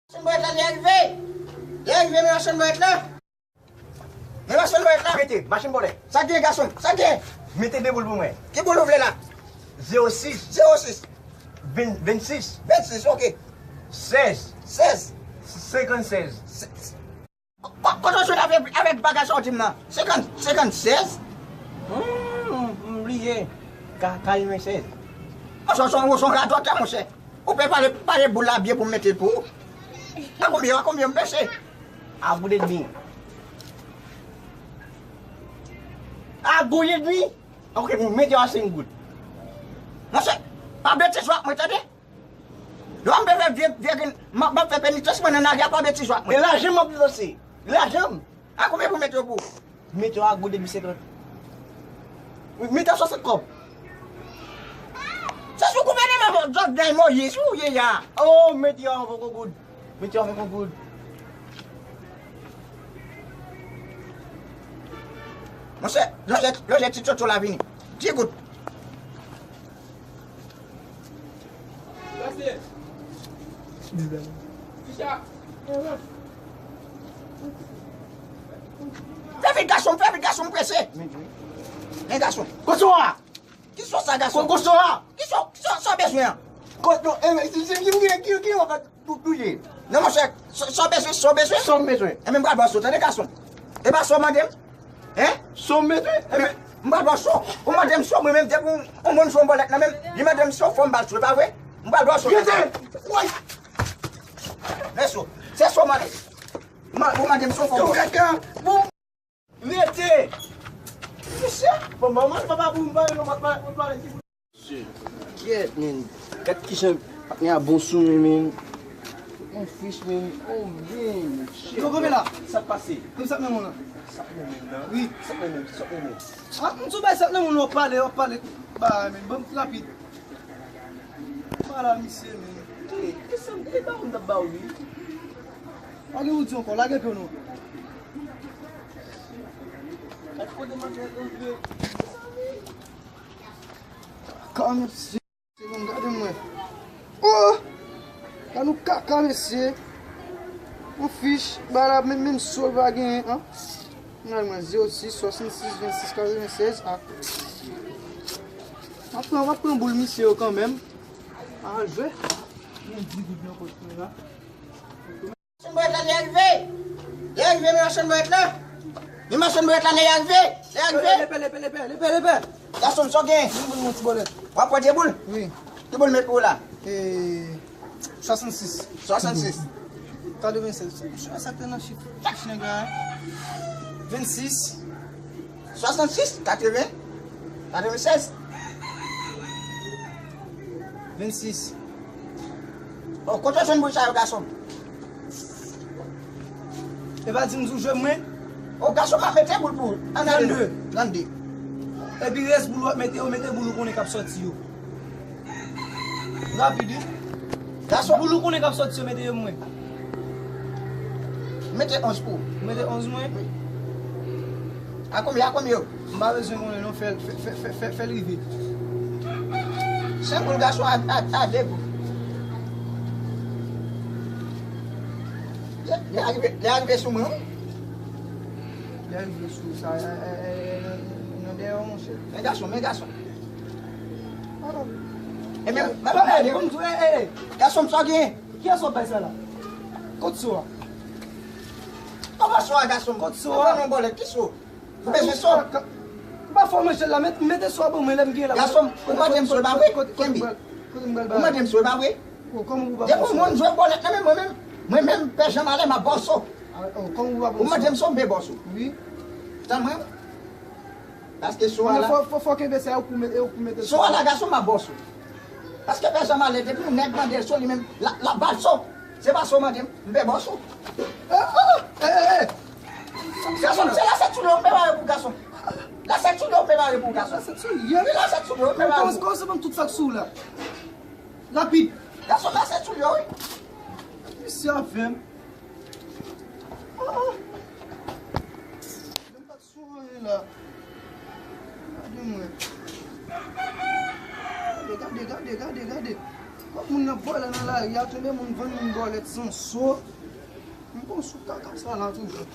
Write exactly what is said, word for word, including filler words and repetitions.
Machann bwèt la, li arive. Li arive, men machann bwèt la. Men machann bwèt la. Mete, machann bwèt. Sa gen, gason? Sa gen? Mete de boul pou mwen. Ki boul ou vle la? Zewo sis. Zewo sis. Ven, vennsis. Vennsis, ok. Sèz. Sèz. Senkannsèz. Ko-, kote w sot avèk, avèk bagay sa w di m nan? Senkant, senkannsèz? Hmm, m bliye. Ka-, katrevennsèz. Sa, sa, sa yon radòtè, monchè. Ou pe pale, pale boul la byen pou m mete l pou ou. A konbyen, a konbyen, mesye? A goud edmi. A goud edmi? Ok, mete a senk goud. Monchè, pa betize w ak mwen, tande? Lè w ap fè vye, vye grenn, m ap, m ap fè penitans mwen nan lari a, pa betize w ak mwen. E lajan m ap depanse. Lajan m. A konbyen pou mete yo pou ou? Mete yo a goud edmi senkant. Wi, mete a swasant kòb. Se sou gouvènman Jovenel Moïse ou ye a. Oh, mete yo a yon poko goud. Mete yo a yon poko goud. Monchè, lonje, lonje ti tchotcho la vini. Di goud. Fè vit, gason, fè vit, gason, m prese. Men gason. Kote w a? Ki so sa, gason? Kote w a? Ki so, ki so, so bezwen an? Kote w, e, si, si, si, ki, ki, ki w ap touye? Non, monchè, so, so bezwen, so bezwen? So m bezwen. E men m pral ba w so, tande, gason. E pa so mande m? Hein? So m bezwen? E men, m pral ba w so. Ou mande m so, mwen menm, depi yon, yon moun so yon bòlèt nan men m, li mande m so, fò m ba l so, e pa vre? M pral ba w so. Rete! Woy! Men so. Se so mande. Ma, ou mande m so, fò m ba w. Yo, kaka! Bon. Rete! Mesye! Bon, manman, papa, pou m pale, non, papa, pou m pale. Shit. Kèt, men. Gad kijan patnè a bon sou mwen, men. Yon fich, men. Oh, men. Shit. Yo, kanpe la. Sa k pase? Kòm sa k nan men w lan? Sa k nan men m nan? Wi. Sa k nan men m? Sa k nan men m? Ah, m sou bay sa k nan men w lan, w ap pale, w ap pale. Ba, men, ban m rapid. Pale a misye, men. Ki, ki sa m, ki ba w m t ap ba w, wi? Pa gen ou di ankò, lage pye w non. Gad kote m ap fè antre. Kaka, mesye. Se bon, gade mwen. Oh! Gade nou kaka, mesye. Yon fich, ba la, menm, menm so l pa genyen, an. Gade mwen, zewo sis, swasannsis, vennsis, katrevennsèz, a. M ap pran, m ap pran boul misye yo kanmenm. A jwe. Mwen di goud nan pòch mwen la. Machann bwèt la, li arive. Li arive, men machann bwèt la. Men machann bwèt la, li arive. Li arive. Lepè, lepè, lepè, lepè, lepè. Gason m, sa w gen? Vin pou nou ti bòlèt. W ap pran de boul? Wi. Ki boul m met pou ou la? E, swasannsis. Swasannsis. Katrevennsèz. Sa te nan chif, chif nèg la. Vennsis. Swasannsis, katreven, katrevennsèz. Vennsis. O, kote w jwenn boul sa yo, gason m? E pa di m sou jwe mwen? O, gason m, ap mete boul pou ou. Ann ale. Trannde. Trannde. Epi rès boul w ap mete yo, mete boul ou konnen k ap sòti yo. Rapid, wi. Gason. Boul ou konnen k ap sòti yo, mete yo mwen. Mete onz pou ou. Mete onz mwen? Wi. A konbyen, a konbyen yo? M pa bezwen konnen non, fè, fè, fè, fè, fè, fè l rive. Senk boul, gason, a, a, a de goud. Lè, lè arive, lè arive sou mwen, wi. Lè arive sou sa, e, e, e, e, nan, nan dèyè w, monchè. Men gason, men gason. E men, men, men, men, men, gason m, sa w gen? Kiyès w ap bay sa la? Kot so a? Kòman so a, gason m? Kot so a? Ou pa nan bòlèt, ki so? Ou bezwen so? M pa fò manje la, met, mete so a ban mwen lè m gen la. Gason m, ou mande m so, e pa vre? Kenbe. Ou mande m so, e pa vre? Depi yon moun jwe bòlèt nan men mwen menm, mwen menm, Pè Jan Malè, m ap ba w so. Ou mande m so, m pe ba w so. Wi. Tann mwen. Paske so a la. Fò, fò, fò kenbe sa, e ou pou mete, e ou pou mete so a la, gason, m ap ba w so. Paske Pè Jan Malè, depi yon nèg mande l so, li menm, l ap, l ap ba l so. Se pa so w mande m, m pe ba w so. Gason, se lasèt soulye w m prepare pou gason. Lasèt soulye w m prepare pou gason. Lasèt soulye? Wi, lasèt soulye w m prepare pou. Kòman se ban m tout sa k sou w la? Rapid. Gason, lasèt soulye w, wi. Misye avè m. Ah, ah. Sou anyen la. Gade mwen. Gade, gade, gade, gade, gade. Kòk moun nan vòlè nan lari a, tonbe moun vann moun bòlèt san so. M gon sou kaka sa la toujou.